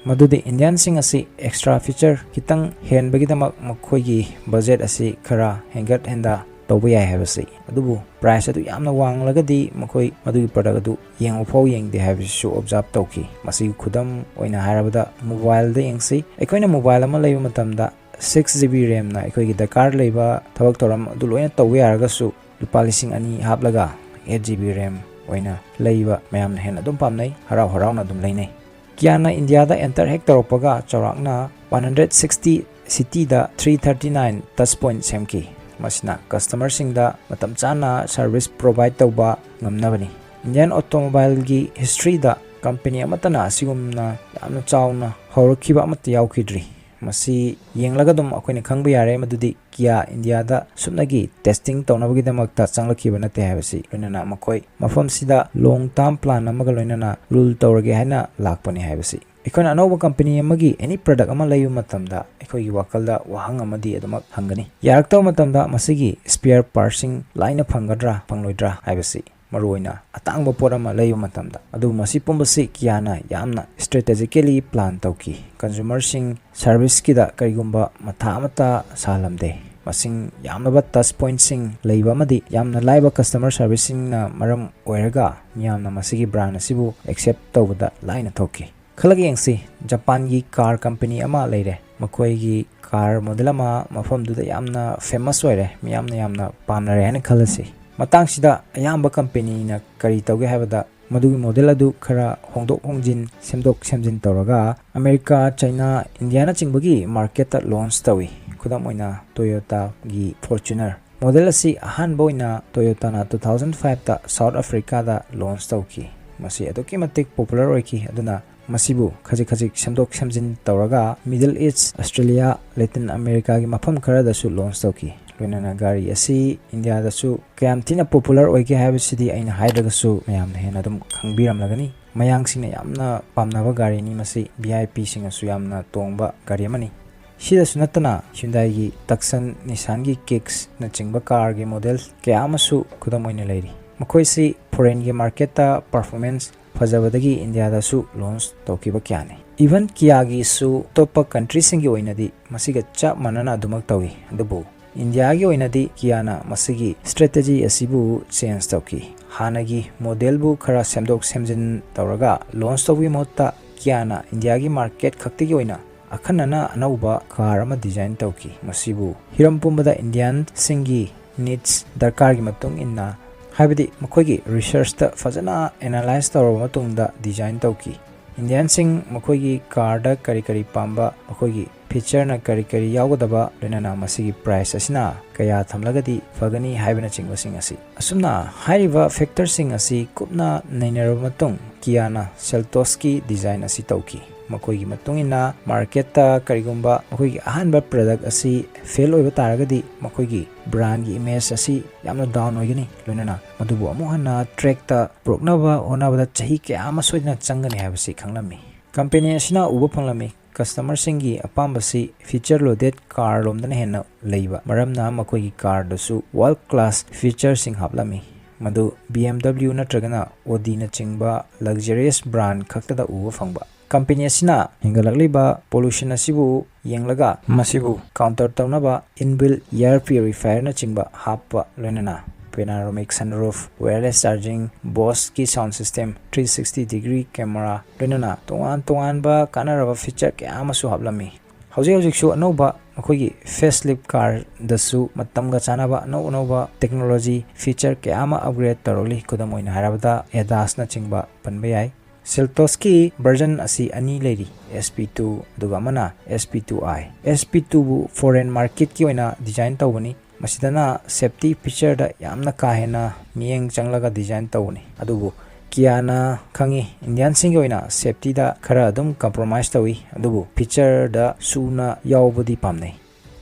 ꯃꯗꯨꯗꯤ Indianꯁꯤꯡ ꯑꯁꯤ extra feature ꯈꯤꯇꯪ ꯍꯦꯟꯕꯒꯤꯗꯃꯛ ꯃꯈꯣꯏꯒꯤ budget ꯑꯁꯤ ꯈꯔ ꯍꯦꯟꯒꯠ ꯍꯦꯟꯗ ꯇꯧꯕ ꯌꯥꯏ ꯍꯥꯏꯕꯁꯤ꯫ ꯑꯗꯨꯕꯨ price ꯑꯗꯨ ꯌꯥꯝꯅ ꯋꯥꯡꯂꯒꯗꯤ ꯃꯈꯣꯏ ꯃꯗꯨꯒꯤ product ꯑꯗꯨ ꯌꯦꯡꯕ ꯐꯥꯎ ꯌꯦꯡꯗꯦ ꯍꯥꯏꯕꯁꯤꯁꯨ observe ꯇꯧꯈꯤ꯫ ꯃꯁꯤꯒꯤ ꯈꯨꯗꯝ ꯑꯣꯏꯅ ꯍꯥꯏꯔꯕꯗ mobileꯗ ꯌꯦꯡꯁꯤ꯫ ꯑꯩꯈꯣꯏꯅ mobile ꯑꯃ ꯂꯩꯕ ꯃꯇꯝꯗ ꯁꯤꯛꯁ ꯖꯤ ꯕꯤ ꯔꯦꯝꯅ ꯑꯩꯈꯣꯏꯒꯤ ꯗꯔꯀꯥꯔ ꯂꯩꯕ ꯊꯕꯛ ꯊꯧꯔꯝ ꯑꯗꯨ ꯂꯣꯏꯅ ꯇꯧꯕ ꯌꯥꯔꯒꯁꯨ, ꯂꯨꯄꯥ ꯂꯤꯁꯤꯡ ꯑꯅꯤ ꯍꯥꯞꯂꯒ ꯑꯩꯠ ꯖꯤ ꯕꯤ ꯔꯦꯝ ꯑꯣꯏꯅ ꯂꯩꯕ ꯃꯌꯥꯝꯅ ꯍꯦꯟꯅ ꯑꯗꯨꯝ ꯄꯥꯝꯅꯩ, ꯍꯔꯥꯎ ꯍꯔꯥꯎꯅ ꯑꯗꯨꯝ ꯂꯩꯅꯩ꯫ ꯀꯤꯌꯥꯅ ꯏꯟꯗꯤꯌꯥꯗ ꯑꯦꯟꯇꯔ ꯍꯦꯛ ꯇꯧꯔꯛꯄꯒ ꯆꯥꯎꯔꯥꯛꯅ ꯋꯥꯟ ꯍꯟꯗ꯭ꯔꯦꯠ ꯁꯤꯛꯁꯇꯤ ꯁꯤꯇꯤꯗ three thirty nine touch point ꯁꯦꯝꯈꯤ꯫ ꯃꯁꯤꯅ ꯀꯁꯇꯃꯔꯁꯤꯡꯗ ꯃꯇꯝ ꯆꯥꯅ ꯁꯔꯚꯤꯁ ꯄ꯭ꯔꯣꯚꯥꯏꯗ ꯇꯧꯕ ꯉꯝꯅꯕꯅꯤ꯫ ꯏꯟꯗꯤꯌꯥꯟ ꯑꯣꯇꯣꯃꯣꯕꯥꯏꯜꯒꯤ ꯍꯤꯁꯇ꯭ꯔꯤꯗ ꯀꯝꯄꯅꯤ ꯑꯃꯠꯇꯅ ꯑꯁꯤꯒꯨꯝꯅ ꯌꯥꯝꯅ ꯆꯥꯎꯅ ꯍꯧꯔꯛꯈꯤꯕ ꯑꯃꯠꯇ ꯌꯥꯎꯈꯤꯗ꯭ꯔꯤ꯫ ꯃꯁꯤ ꯌꯦꯡꯂꯒ ꯑꯗꯨꯝ ꯑꯩꯈꯣꯏꯅ ꯈꯪꯕ ꯌꯥꯔꯦ ꯃꯗꯨꯗꯤ ꯀꯤꯌꯥ ꯏꯟꯗꯤꯌꯥꯗ ꯁꯨꯞꯅꯒꯤ ꯇꯦꯁꯇꯤꯡ ꯇꯧꯅꯕꯒꯤꯗꯃꯛꯇ ꯆꯪꯂꯛꯈꯤꯕ ꯅꯠꯇꯦ ꯍꯥꯏꯕꯁꯤ꯫ ꯂꯣꯏꯅꯅ ꯃꯈꯣꯏ ꯃꯐꯝꯁꯤꯗ ꯂꯣꯡ ꯇꯥꯔꯝ ꯄ꯭ꯂꯥꯟ ꯑꯃꯒ ꯂꯣꯏꯅꯅ ꯔꯨꯜ ꯇꯧꯔꯒꯦ ꯍꯥꯏꯅ ꯂꯥꯛꯄꯅꯤ ꯍꯥꯏꯕꯁꯤ꯫ ꯑꯩꯈꯣꯏꯅ ꯑꯅꯧꯕ ꯀꯝꯄꯅꯤ ꯑꯃꯒꯤ ꯑꯦꯅꯤ ꯄ꯭ꯔꯗꯛ ꯑꯃ ꯂꯩꯕ ꯃꯇꯝꯗ ꯑꯩꯈꯣꯏꯒꯤ ꯋꯥꯈꯜꯗ ꯋꯥꯍꯪ ꯑꯃꯗꯤ ꯑꯗꯨꯃꯛ ꯍꯪꯒꯅꯤ, ꯌꯥꯔꯛꯇꯕ ꯃꯇꯝꯗ ꯃꯁꯤꯒꯤ ꯁ꯭ꯄꯤꯌꯔ ꯄꯥꯔꯠꯁꯤꯡ ꯂꯥꯏꯅ ꯐꯪꯒꯗ꯭ꯔꯥ ꯐꯪꯂꯣꯏꯗ꯭ꯔꯥ ꯍꯥꯏꯕꯁꯤ꯫ ꯃꯔꯨꯑꯣꯏꯅ ꯑꯇꯥꯡꯕ ꯄꯣꯠ ꯑꯃ ꯂꯩꯕ ꯃꯇꯝꯗ꯫ ꯑꯗꯨꯕꯨ ꯃꯁꯤ ꯄꯨꯝꯕꯁꯤ ꯀꯤꯌꯥꯅ ꯌꯥꯝꯅ ꯁ꯭ꯇ꯭ꯔꯦꯇꯦꯖꯤꯀꯦꯂꯤ ꯄ꯭ꯂꯥꯟ ꯇꯧꯈꯤ꯫ ꯀꯟꯖꯨꯃꯔꯁꯤꯡ ꯁꯔꯚꯤꯁꯀꯤꯗ ꯀꯔꯤꯒꯨꯝꯕ ꯃꯊꯥ ꯑꯃꯠꯇ ꯁꯥꯍꯜꯂꯝꯗꯦ꯫ ꯃꯁꯤꯡ ꯌꯥꯝꯂꯕ ꯇꯆ ꯄꯣꯏꯟꯠꯁꯤꯡ ꯂꯩꯕ ꯑꯃꯗꯤ ꯌꯥꯝꯅ ꯂꯥꯏꯕ ꯀꯁꯇꯃꯔ ꯁꯔꯚꯤꯁꯁꯤꯡꯅ ꯃꯔꯝ ꯑꯣꯏꯔꯒ ꯃꯤꯌꯥꯝꯅ ꯃꯁꯤꯒꯤ ꯕ꯭ꯔꯥꯟ ꯑꯁꯤꯕꯨ ꯑꯦꯛꯁꯦꯞ ꯇꯧꯕꯗ ꯂꯥꯏꯅ ꯊꯣꯛꯈꯤ꯫ ꯈꯜꯂꯒ ꯌꯦꯡꯁꯤ, ꯖꯄꯥꯟꯒꯤ ꯀꯥꯔ ꯀꯝꯄꯅꯤ ꯑꯃ ꯂꯩꯔꯦ꯫ ꯃꯈꯣꯏꯒꯤ ꯀꯥꯔ ꯃꯣꯗꯦꯜ ꯑꯃ ꯃꯐꯝꯗꯨꯗ ꯌꯥꯝꯅ ꯐꯦꯃꯁ ꯑꯣꯏꯔꯦ, ꯃꯤꯌꯥꯝꯅ ꯌꯥꯝꯅ ꯄꯥꯝꯅꯔꯦ ꯍꯥꯏꯅ ꯈꯜꯂꯁꯤ꯫ ꯃꯇꯥꯡꯁꯤꯗ ꯑꯌꯥꯝꯕ ꯀꯝꯄꯅꯤꯅ ꯀꯔꯤ ꯇꯧꯒꯦ ꯍꯥꯏꯕꯗ, ꯃꯗꯨꯒꯤ ꯃꯣꯗꯦꯜ ꯑꯗꯨ ꯈꯔ ꯍꯣꯡꯗꯣꯛ ꯍꯣꯡꯖꯤꯟ, ꯁꯦꯝꯗꯣꯛ ꯁꯦꯝꯖꯤꯟ ꯇꯧꯔꯒ ꯑꯃꯦꯔꯤꯀꯥ, ꯆꯩꯅꯥ, ꯏꯟꯗꯤꯌꯥꯅꯆꯤꯡꯕꯒꯤ ꯃꯥꯔꯀꯦꯠꯇ ꯂꯣꯟꯆ ꯇꯧꯏ꯫ ꯈꯨꯗꯝ ꯑꯣꯏꯅ, ꯇꯣꯌꯣꯇꯥꯒꯤ ꯐꯣꯔꯆꯨꯅꯔ ꯃꯣꯗꯦꯜ ꯑꯁꯤ ꯑꯍꯥꯟꯕ ꯑꯣꯏꯅ ꯇꯣꯌꯣꯇꯥꯅ ꯇꯨ ꯊꯥꯎꯖꯟ ꯐꯥꯏꯚꯇ ꯁꯥꯎꯠ ꯑꯐ꯭ꯔꯤꯀꯥꯗ ꯂꯣꯟꯆ ꯇꯧꯈꯤ꯫ ꯃꯁꯤ ꯑꯗꯨꯛꯀꯤ ꯃꯇꯤꯛ ꯄꯣꯄꯨꯂꯔ ꯑꯣꯏꯈꯤ, ꯑꯗꯨꯅ ꯃꯁꯤꯕꯨ ꯈꯖꯤꯛ ꯈꯖꯤꯛ ꯁꯦꯝꯗꯣꯛ ꯁꯦꯝꯖꯤꯟ ꯇꯧꯔꯒ ꯃꯤꯗꯜ ꯏꯁ꯭ꯠ, ꯑꯁꯇ꯭ꯔꯦꯂꯤꯌꯥ, ꯂꯦꯇꯤꯟ ꯑꯃꯦꯔꯤꯀꯥꯒꯤ ꯃꯐꯝ ꯈꯔꯗꯁꯨ ꯂꯣꯟꯆ ꯇꯧꯈꯤ꯫ ꯂꯣꯏꯅꯅ ꯒꯥꯔꯤ ꯑꯁꯤ ꯏꯟꯗꯤꯌꯥꯗꯁꯨ ꯀꯌꯥꯝ ꯊꯤꯅ ꯄꯣꯄꯨꯂꯔ ꯑꯣꯏꯒꯦ ꯍꯥꯏꯕꯁꯤꯗꯤ ꯑꯩꯅ ꯍꯥꯏꯗ꯭ꯔꯒꯁꯨ ꯃꯌꯥꯝꯅ ꯍꯦꯟꯅ ꯑꯗꯨꯝ ꯈꯪꯕꯤꯔꯝꯂꯒꯅꯤ꯫ ꯃꯌꯥꯡꯁꯤꯡꯅ ꯌꯥꯝꯅ ꯄꯥꯝꯅꯕ ꯒꯥꯔꯤꯅꯤ ꯃꯁꯤ, ꯚꯤ ꯑꯥꯏ ꯄꯤꯁꯤꯡꯅꯁꯨ ꯌꯥꯝꯅ ꯇꯣꯡꯕ ꯒꯥꯔꯤ ꯑꯃꯅꯤ꯫ ꯁꯤꯗꯁꯨ ꯅꯠꯇꯅ ꯍ꯭ꯌꯨꯟꯗꯥꯏꯒꯤ ꯇꯛꯁꯟ, ꯅꯤꯁꯥꯟꯒꯤ ꯀꯤꯛꯁꯅꯆꯤꯡꯕ ꯀꯥꯔꯒꯤ ꯃꯣꯗꯦꯜ ꯀꯌꯥ ꯑꯃꯁꯨ ꯈꯨꯗꯝ ꯑꯣꯏꯅ ꯂꯩꯔꯤ꯫ ꯃꯈꯣꯏꯁꯤ ꯐꯣꯔꯦꯟꯒꯤ ꯃꯥꯔꯀꯦꯠꯇ ꯄꯔꯐꯣꯔꯃꯦꯟꯁ ꯐꯖꯕꯗꯒꯤ ꯏꯟꯗꯤꯌꯥꯗꯁꯨ ꯂꯣꯟꯆ ꯇꯧꯈꯤꯕ ꯀꯌꯥꯅꯤ꯫ ꯏꯚꯟ ꯀꯤꯌꯥꯒꯤꯁꯨ ꯑꯇꯣꯞꯄ ꯀꯟꯇ꯭ꯔꯤꯁꯤꯡꯒꯤ ꯑꯣꯏꯅꯗꯤ ꯃꯁꯤꯒ ꯆꯞ ꯃꯥꯟꯅꯅ ꯑꯗꯨꯃꯛ ꯇꯧꯏ꯫ ꯑꯗꯨꯕꯨ ꯏꯟꯗꯤꯌꯥꯒꯤ ꯑꯣꯏꯅꯗꯤ ꯀꯤꯌꯥꯅ ꯃꯁꯤꯒꯤ ꯁ꯭ꯇ꯭ꯔꯦꯇꯦꯖꯤ ꯑꯁꯤꯕꯨ ꯆꯦꯟꯖ ꯇꯧꯈꯤ꯫ ꯍꯥꯟꯅꯒꯤ ꯃꯣꯗꯦꯜꯕꯨ ꯈꯔ ꯁꯦꯝꯗꯣꯛ ꯁꯦꯝꯖꯤꯟ ꯇꯧꯔꯒ ꯂꯣꯟꯆ ꯇꯧꯕꯒꯤ ꯃꯍꯨꯠꯇ ꯀꯤꯌꯥꯅ ꯏꯟꯗꯤꯌꯥꯒꯤ ꯃꯥꯔꯀꯦꯠ ꯈꯛꯇꯒꯤ ꯑꯣꯏꯅ ꯑꯈꯟꯅꯅ ꯑꯅꯧꯕ car ꯑꯃ design ꯇꯧꯈꯤ꯫ ꯃꯁꯤꯕꯨ ꯍꯤꯔꯝ ꯄꯨꯝꯕꯗ Indianꯁꯤꯡꯒꯤ needs, ꯗꯔꯀꯥꯔꯒꯤ ꯃꯇꯨꯡ ꯏꯟꯅ, ꯍꯥꯏꯕꯗꯤ ꯃꯈꯣꯏꯒꯤ researchꯇ ꯐꯖꯅ analyse ꯇꯧꯔꯕ ꯃꯇꯨꯡꯗ design ꯇꯧꯈꯤ꯫ Indianꯁꯤꯡ ꯃꯈꯣꯏꯒꯤ carꯗ ꯀꯔꯤ ꯀꯔꯤ ꯄꯥꯝꯕ, ꯃꯈꯣꯏꯒꯤ featureꯅ ꯀꯔꯤ ꯀꯔꯤ ꯌꯥꯎꯒꯗꯕ, ꯂꯣꯏꯅꯅ ꯃꯁꯤꯒꯤ price ꯑꯁꯤꯅ ꯀꯌꯥ ꯊꯝꯂꯒꯗꯤ ꯐꯒꯅꯤ ꯍꯥꯏꯕꯅꯆꯤꯡꯕꯁꯤꯡ ꯑꯁꯤ꯫ ꯑꯁꯨꯝꯅ ꯍꯥꯏꯔꯤꯕ factorꯁꯤꯡ ꯑꯁꯤ ꯀꯨꯞꯅ ꯅꯩꯅꯔꯕ ꯃꯇꯨꯡ Kiaꯅ Seltosꯀꯤ design ꯑꯁꯤ ꯇꯧꯈꯤ꯫ ꯃꯈꯣꯏꯒꯤ ꯃꯇꯨꯡ ꯏꯟꯅ marketꯇ ꯀꯔꯤꯒꯨꯝꯕ ꯃꯈꯣꯏꯒꯤ ꯑꯍꯥꯟꯕ product ꯑꯁꯤ fail ꯑꯣꯏꯕ ꯇꯥꯔꯒꯗꯤ ꯃꯈꯣꯏꯒꯤ brandꯒꯤ image ꯑꯁꯤ ꯌꯥꯝꯅ down ꯑꯣꯏꯒꯅꯤ, ꯂꯣꯏꯅꯅ ꯃꯗꯨꯕꯨ ꯑꯃꯨꯛ ꯍꯟꯅ trackꯇ ꯄꯨꯔꯛꯅꯕ ꯍꯣꯠꯅꯕꯗ ꯆꯍꯤ ꯀꯌꯥ ꯑꯃ ꯁꯣꯏꯗꯅ ꯆꯪꯒꯅꯤ ꯍꯥꯏꯕꯁꯤ ꯈꯪꯂꯝꯃꯤ꯫ Company ꯑꯁꯤꯅ ꯎꯕ ꯐꯪꯂꯝꯃꯤ customerꯁꯤꯡꯒꯤ ꯑꯄꯥꯝꯕꯁꯤ feature loaded car ꯂꯣꯝꯗꯅ ꯍꯦꯟꯅ ꯂꯩꯕ ꯃꯔꯝꯅ ꯃꯈꯣꯏꯒꯤ carꯗꯁꯨ world class featureꯁꯤꯡ ꯍꯥꯞꯂꯝꯃꯤ, ꯃꯗꯨ BMW ꯅꯠꯇ꯭ꯔꯒꯅ Audiꯅꯆꯤꯡꯕ luxurious brand ꯈꯛꯇꯗ ꯎꯕ ꯐꯪꯕ꯫ Company ꯑꯁꯤꯅ ꯍꯦꯟꯒꯠꯂꯛꯂꯤꯕ pollution ꯑꯁꯤꯕꯨ ꯌꯦꯡꯂꯒ ꯃꯁꯤꯕꯨ counter ꯇꯧꯅꯕ inbuilt air purifierꯅꯆꯤꯡꯕ ꯍꯥꯞꯄ, ꯂꯣꯏꯅꯅ panoramic sunroof, wireless charging, Boseꯀꯤ sound system, three sixty degree camera, ꯂꯣꯏꯅꯅ ꯇꯣꯉꯥꯟ ꯇꯣꯉꯥꯟꯕ ꯀꯥꯟꯅꯔꯕ feature ꯀꯌꯥ ꯑꯃꯁꯨ ꯍꯥꯞꯂꯝꯃꯤ꯫ ꯍꯧꯖꯤꯛ ꯍꯧꯖꯤꯛꯁꯨ ꯑꯅꯧꯕ ꯃꯈꯣꯏꯒꯤ facelift carꯗꯁꯨ ꯃꯇꯝꯒ ꯆꯥꯟꯅꯕ ꯑꯅꯧ ꯑꯅꯧꯕ technology feature ꯀꯌꯥ ꯑꯃ upgrade ꯇꯧꯔꯛꯂꯤ꯫ ꯈꯨꯗꯝ ꯑꯣꯏꯅ ꯍꯥꯏꯔꯕꯗ ADASꯅꯆꯤꯡꯕ ꯄꯟꯕ ꯌꯥꯏ꯫ Seltosꯀꯤ version ꯑꯁꯤ ꯑꯅꯤ ꯂꯩꯔꯤ, SP two ꯑꯗꯨꯒ ꯑꯃꯅ SP two i꯫ SP twoꯕꯨ foreign marketꯀꯤ ꯑꯣꯏꯅ design ꯇꯧꯕꯅꯤ꯫ ꯃꯁꯤꯗꯅ safety featureꯗ ꯌꯥꯝꯅ ꯀꯥ ꯍꯦꯟꯅ ꯃꯤꯠꯌꯦꯡ ꯆꯪꯂꯒ design ꯇꯧꯕꯅꯤ꯫ ꯑꯗꯨꯕꯨ Kiaꯅ ꯈꯪꯏ, Indianꯁꯤꯡꯒꯤ ꯑꯣꯏꯅ safetyꯗ ꯈꯔ ꯑꯗꯨꯝ compromise ꯇꯧꯏ, ꯑꯗꯨꯕꯨ featureꯗ ꯁꯨꯅ ꯌꯥꯎꯕꯗꯤ ꯄꯥꯝꯅꯩ꯫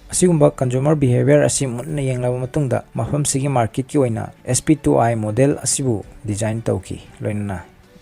ꯑꯁꯤꯒꯨꯝꯕ consumer behavior ꯑꯁꯤ ꯃꯨꯟꯅ ꯌꯦꯡꯂꯕ ꯃꯇꯨꯡꯗ ꯃꯐꯝꯁꯤꯒꯤ marketꯀꯤ ꯑꯣꯏꯅ SP two i model ꯑꯁꯤꯕꯨ design ꯇꯧꯈꯤ, ꯂꯣꯏꯅꯅ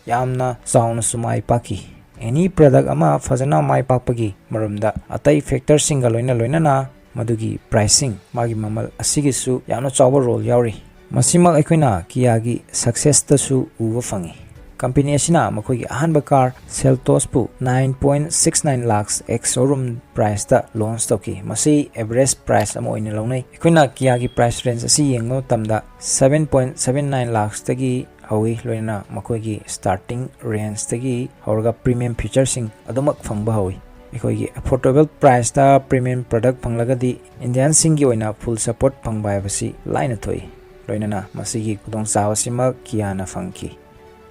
ꯌꯥꯝꯅ ꯆꯥꯎꯅꯁꯨ ꯃꯥꯏ ꯄꯥꯛꯈꯤ꯫ Any product ꯑꯃ ꯐꯖꯅ ꯃꯥꯏ ꯄꯥꯛꯄꯒꯤ ꯃꯔꯨꯝꯗ ꯑꯇꯩ factorꯁꯤꯡꯒ ꯂꯣꯏꯅ ꯂꯣꯏꯅꯅ ꯃꯗꯨꯒꯤ pricing, ꯃꯥꯒꯤ ꯃꯃꯜ ꯑꯁꯤꯒꯤꯁꯨ ꯌꯥꯝꯅ ꯆꯥꯎꯕ role ꯌꯥꯎꯔꯤ꯫ ꯃꯁꯤꯃꯛ ꯑꯩꯈꯣꯏꯅ Kiaꯒꯤ successꯇꯁꯨ ꯎꯕ ꯐꯪꯏ꯫ Company ꯑꯁꯤꯅ ꯃꯈꯣꯏꯒꯤ ꯑꯍꯥꯟꯕ car Seltosꯄꯨ nine point six nine lakhs ex showroom priceꯇ launch ꯇꯧꯈꯤ꯫ ꯃꯁꯤ average price ꯑꯃ ꯑꯣꯏꯅ ꯂꯧꯅꯩ꯫ ꯑꯩꯈꯣꯏꯅ Kiaꯒꯤ price range ꯑꯁꯤ ꯌꯦꯡꯕ ꯃꯇꯝꯗ seven point seven nine lakhsꯇꯒꯤ ꯍꯧꯏ, ꯂꯣꯏꯅꯅ ꯃꯈꯣꯏꯒꯤ starting rangeꯇꯒꯤ ꯍꯧꯔꯒ premium featureꯁꯤꯡ ꯑꯗꯨꯃꯛ ꯐꯪꯕ ꯍꯧꯏ꯫ ꯑꯩꯈꯣꯏꯒꯤ affordable priceꯇ premium product ꯐꯪꯂꯒꯗꯤ Indianꯁꯤꯡꯒꯤ ꯑꯣꯏꯅ full support ꯐꯪꯕ ꯍꯥꯏꯕꯁꯤ ꯂꯥꯏꯅ ꯊꯣꯛꯏ꯫ ꯂꯣꯏꯅꯅ ꯃꯁꯤꯒꯤ ꯈꯨꯗꯣꯡꯆꯥꯕꯁꯤꯃꯛ Kiaꯅ ꯐꯪꯈꯤ꯫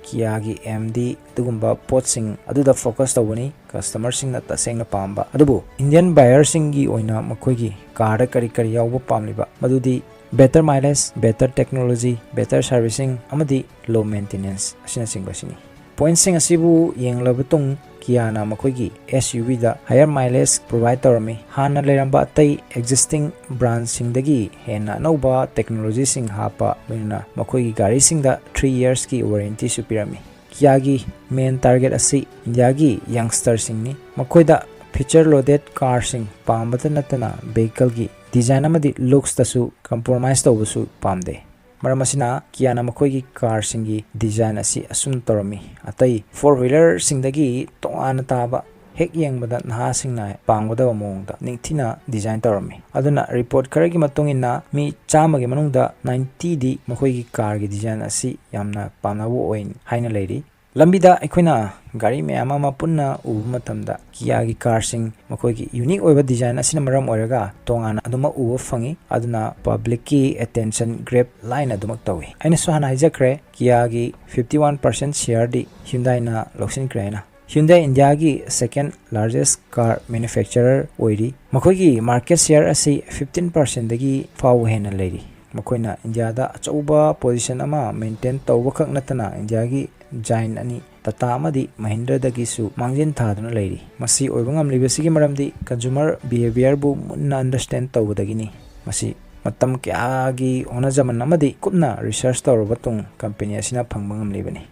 Kiaꯒꯤ aimꯗꯤ ꯑꯗꯨꯒꯨꯝꯕ ꯄꯣꯠꯁꯤꯡ ꯑꯗꯨꯗ focus ꯇꯧꯕꯅꯤ, customerꯁꯤꯡꯅ ꯇꯁꯦꯡꯅ ꯄꯥꯝꯕ꯫ ꯑꯗꯨꯕꯨ Indian buyerꯁꯤꯡꯒꯤ ꯑꯣꯏꯅ ꯃꯈꯣꯏꯒꯤ carꯗ ꯀꯔꯤ ꯀꯔꯤ ꯌꯥꯎꯕ ꯄꯥꯝꯂꯤꯕ? ꯃꯗꯨꯗꯤ better mileage, better technology, better servicing ꯑꯃꯗꯤ low maintenance ꯑꯁꯤꯅꯆꯤꯡꯕꯁꯤꯅꯤ꯫ Pointꯁꯤꯡ ꯑꯁꯤꯕꯨ ꯌꯦꯡꯂꯕ ꯃꯇꯨꯡ Kiaꯅ ꯃꯈꯣꯏꯒꯤ SUVꯗ higher mileage provide ꯇꯧꯔꯝꯃꯤ꯫ ꯍꯥꯟꯅ ꯂꯩꯔꯝꯕ ꯑꯇꯩ existing brandꯁꯤꯡꯗꯒꯤ ꯍꯦꯟꯅ ꯑꯅꯧꯕ technologyꯁꯤꯡ ꯍꯥꯞꯄ, ꯂꯣꯏꯅꯅ ꯃꯈꯣꯏꯒꯤ ꯒꯥꯔꯤꯁꯤꯡꯗ three yearsꯀꯤ warrantyꯁꯨ ꯄꯤꯔꯝꯃꯤ꯫ Kiaꯒꯤ main target ꯑꯁꯤ Indiaꯒꯤ youngsterꯁꯤꯡꯅꯤ꯫ ꯃꯈꯣꯏꯗ feature loaded carꯁꯤꯡ ꯄꯥꯝꯕꯇ ꯅꯠꯇꯅ vehicleꯒꯤ design ꯑꯃꯗꯤ looksꯇꯁꯨ compromise ꯇꯧꯕꯁꯨ ꯄꯥꯝꯗꯦ꯫ ꯃꯔꯝ ꯑꯁꯤꯅ Kiaꯅ ꯃꯈꯣꯏꯒꯤ carꯁꯤꯡꯒꯤ design ꯑꯁꯤ ꯑꯁꯨꯝꯅ ꯇꯧꯔꯝꯃꯤ꯫ ꯑꯇꯩ four wheelerꯁꯤꯡꯗꯒꯤ ꯇꯣꯉꯥꯟꯅ ꯇꯥꯕ, ꯍꯦꯛ ꯌꯦꯡꯕꯗ ꯅꯍꯥꯁꯤꯡꯅ ꯄꯥꯝꯒꯗꯕ ꯃꯑꯣꯡꯗ ꯅꯤꯡꯊꯤꯅ design ꯇꯧꯔꯝꯃꯤ꯫ ꯑꯗꯨꯅ report ꯈꯔꯒꯤ ꯃꯇꯨꯡ ꯏꯟꯅ ꯃꯤ ꯆꯥꯝꯃꯒꯤ ꯃꯅꯨꯡꯗ ninetyꯗꯤ ꯃꯈꯣꯏꯒꯤ carꯒꯤ design ꯑꯁꯤ ꯌꯥꯝꯅ ꯄꯥꯝꯅꯕ ꯑꯣꯏ ꯍꯥꯏꯅ ꯂꯩꯔꯤ꯫ ꯂꯝꯕꯤꯗ ꯑꯩꯈꯣꯏꯅ ꯒꯥꯔꯤ ꯃꯌꯥꯝ ꯑꯃ ꯄꯨꯟꯅ ꯎꯕ ꯃꯇꯝꯗ Kiaꯒꯤ carꯁꯤꯡ ꯃꯈꯣꯏꯒꯤ unique ꯑꯣꯏꯕ design ꯑꯁꯤꯅ ꯃꯔꯝ ꯑꯣꯏꯔꯒ ꯇꯣꯉꯥꯟꯅ ꯑꯗꯨꯃꯛ ꯎꯕ ꯐꯪꯉꯤ꯫ ꯑꯗꯨꯅ publicꯀꯤ attention grab ꯂꯥꯏꯅ ꯑꯗꯨꯃꯛ ꯇꯧꯏ꯫ ꯑꯩꯅꯁꯨ ꯍꯥꯟꯅ ꯍꯥꯏꯖꯈ꯭ꯔꯦ, Kiaꯒꯤ fifty one percent shareꯗꯤ Hyundaiꯅ ꯂꯧꯁꯤꯟꯈ꯭ꯔꯦ ꯍꯥꯏꯅ꯫ Hyundai Indiaꯒꯤ second largest car manufacturer ꯑꯣꯏꯔꯤ꯫ ꯃꯈꯣꯏꯒꯤ market share ꯑꯁꯤ fifteen percentꯗꯒꯤ ꯐꯥꯎꯕ ꯍꯦꯟꯅ ꯂꯩꯔꯤ꯫ ꯃꯈꯣꯏꯅ Indiaꯗ ꯑꯆꯧꯕ position ꯑꯃ maintain ꯇꯧꯕꯈꯛ ꯅꯠꯇꯅ Indiaꯒꯤ giant ꯑꯅꯤ Tata ꯑꯃꯗꯤ Mahindraꯗꯒꯤꯁꯨ ꯃꯥꯡꯖꯤꯟ ꯊꯥꯗꯨꯅ ꯂꯩꯔꯤ꯫ ꯃꯁꯤ ꯑꯣꯏꯕ ꯉꯝꯂꯤꯕꯁꯤꯒꯤ ꯃꯔꯝꯗꯤ consumer behaviorꯕꯨ ꯃꯨꯟꯅ understand ꯇꯧꯕꯗꯒꯤꯅꯤ꯫ ꯃꯁꯤ ꯃꯇꯝ ꯀꯌꯥꯒꯤ ꯍꯣꯠꯅꯖꯃꯟ ꯑꯃꯗꯤ ꯀꯨꯞꯅ research ꯇꯧꯔꯕ ꯃꯇꯨꯡ company ꯑꯁꯤꯅ ꯐꯪꯕ ꯉꯝꯂꯤꯕꯅꯤ꯫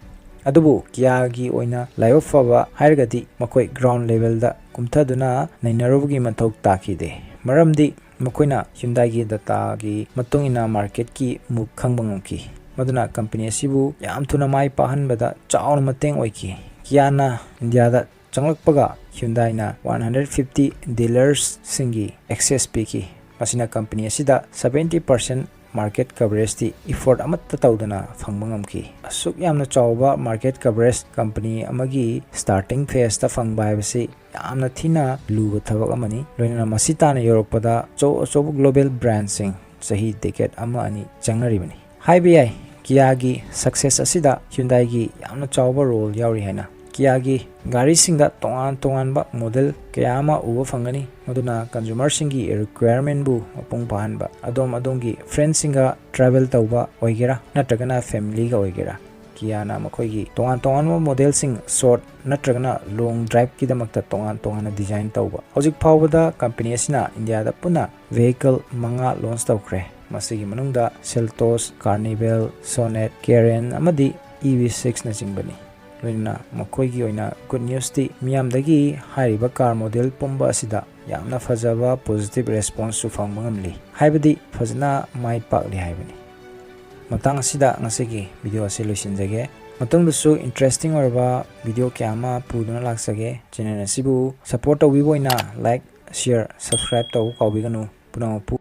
ꯑꯗꯨꯕꯨ Kiaꯒꯤ ꯑꯣꯏꯅ ꯂꯥꯏꯕꯛ ꯐꯕ ꯍꯥꯏꯔꯒꯗꯤ ꯃꯈꯣꯏ ground levelꯗ ꯀꯨꯝꯊꯗꯨꯅ ꯅꯩꯅꯔꯨꯕꯒꯤ ꯃꯊꯧ ꯇꯥꯈꯤꯗꯦ꯫ ꯃꯔꯝꯗꯤ ꯃꯈꯣꯏꯅ Hyundaiꯒꯤ dataꯒꯤ ꯃꯇꯨꯡ ꯏꯟꯅ marketꯀꯤ move ꯈꯪꯕ ꯉꯝꯈꯤ꯫ ꯃꯗꯨꯅ company ꯑꯁꯤꯕꯨ ꯌꯥꯝ ꯊꯨꯅ ꯃꯥꯏ ꯄꯥꯛꯍꯟꯕꯗ ꯆꯥꯎꯅ ꯃꯇꯦꯡ ꯑꯣꯏꯈꯤ꯫ Kiaꯅ Indiaꯗ ꯆꯪꯂꯛꯄꯒ Hyundaiꯅ one hundred fifty dealersꯁꯤꯡꯒꯤ access ꯄꯤꯈꯤ꯫ ꯃꯁꯤꯅ company ꯑꯁꯤꯗ seventy percent market coverage T effort ꯑꯃꯠꯇ ꯇꯧꯗꯅ ꯐꯪꯕ ꯉꯝꯈꯤ꯫ ꯑꯁꯨꯛ ꯌꯥꯝꯅ ꯆꯥꯎꯕ market coverage company ꯑꯃꯒꯤ starting phase ꯇ ꯐꯪꯕ ꯍꯥꯏꯕꯁꯤ ꯌꯥꯝꯅ ꯊꯤꯅ ꯂꯨꯕ ꯊꯕꯛ ꯑꯃꯅꯤ꯫ ꯂꯣꯏꯅꯅ ꯃꯁꯤ ꯇꯥꯅ ꯌꯧꯔꯛꯄꯗ ꯑꯆꯧ ꯑꯆꯧꯕ global brand ꯁꯤꯡ ꯆꯍꯤ decade ꯑꯃ ꯑꯅꯤ ꯆꯪꯅꯔꯤꯕꯅꯤ꯫ ꯍꯥꯏꯕ ꯌꯥꯏ, Kia ꯒꯤ success ꯑꯁꯤꯗ Hyundai ꯒꯤ ꯌꯥꯝꯅ ꯆꯥꯎꯕ role ꯌꯥꯎꯔꯤ ꯍꯥꯏꯅ꯫ Kia ꯒꯤ ꯒꯥꯔꯤꯁꯤꯡꯗ ꯇꯣꯉꯥꯟ ꯇꯣꯉꯥꯟꯕ model ꯀꯌꯥ ꯑꯃ ꯎꯕ ꯐꯪꯒꯅꯤ, ꯃꯗꯨꯅ consumer ꯁꯤꯡꯒꯤ requirement ꯕꯨ ꯃꯄꯨꯡ ꯐꯥꯍꯟꯕ꯫ ꯑꯗꯣꯝ ꯑꯗꯣꯝꯒꯤ friend ꯁꯤꯡꯒ travel ꯇꯧꯕ ꯑꯣꯏꯒꯦꯔꯥ, ꯅꯠꯇ꯭ꯔꯒꯅ family ꯒ ꯑꯣꯏꯒꯦꯔꯥ, Kia ꯅ ꯃꯈꯣꯏꯒꯤ ꯇꯣꯉꯥꯟ ꯇꯣꯉꯥꯟꯕ model ꯁꯤꯡ short ꯅꯠꯇ꯭ꯔꯒꯅ long drive ꯀꯤꯗꯃꯛꯇ ꯇꯣꯉꯥꯟ ꯇꯣꯉꯥꯟꯅ design ꯇꯧꯕ꯫ ꯍꯧꯖꯤꯛ ꯐꯥꯎꯕꯗ company ꯑꯁꯤꯅ ꯏꯟꯗꯤꯌꯥꯗ ꯄꯨꯟꯅ vehicle ꯃꯉꯥ launch ꯇꯧꯈ꯭ꯔꯦ꯫ ꯃꯁꯤꯒꯤ ꯃꯅꯨꯡꯗ Seltos, Carnival, Sonet, Cayenne ꯑꯃꯗꯤ E V six ꯅꯆꯤꯡꯕꯅꯤ꯫ ꯂꯣꯏꯅꯅ ꯃꯈꯣꯏꯒꯤ ꯑꯣꯏꯅ good news ꯇꯤ ꯃꯤꯌꯥꯝꯗꯒꯤ ꯍꯥꯏꯔꯤꯕ car model ꯄꯨꯝꯕ ꯑꯁꯤꯗ ꯌꯥꯝꯅ ꯐꯖꯕ positive response ꯁꯨ ꯐꯪꯕ ꯉꯝꯂꯤ, ꯍꯥꯏꯕꯗꯤ ꯐꯖꯅ ꯃꯥꯏ ꯄꯥꯛꯂꯤ ꯍꯥꯏꯕꯅꯤ꯫ ꯃꯇꯥꯡ ꯑꯁꯤꯗ ꯉꯁꯤꯒꯤ video ꯑꯁꯤ ꯂꯣꯏꯁꯤꯟꯖꯒꯦ꯫ ꯃꯇꯨꯡꯗꯁꯨ interesting ꯑꯣꯏꯔꯕ video ꯀꯌꯥ ꯑꯃ ꯄꯨꯗꯨꯅ ꯂꯥꯛꯆꯒꯦ꯫ Channel ꯑꯁꯤꯕꯨ support ꯇꯧꯕꯤꯕ ꯑꯣꯏꯅ like, share, subscribe ꯇꯧꯕ ꯀꯥꯎꯕꯤꯒꯅꯨ꯫ ꯄꯨꯝꯅꯃꯛꯄꯨ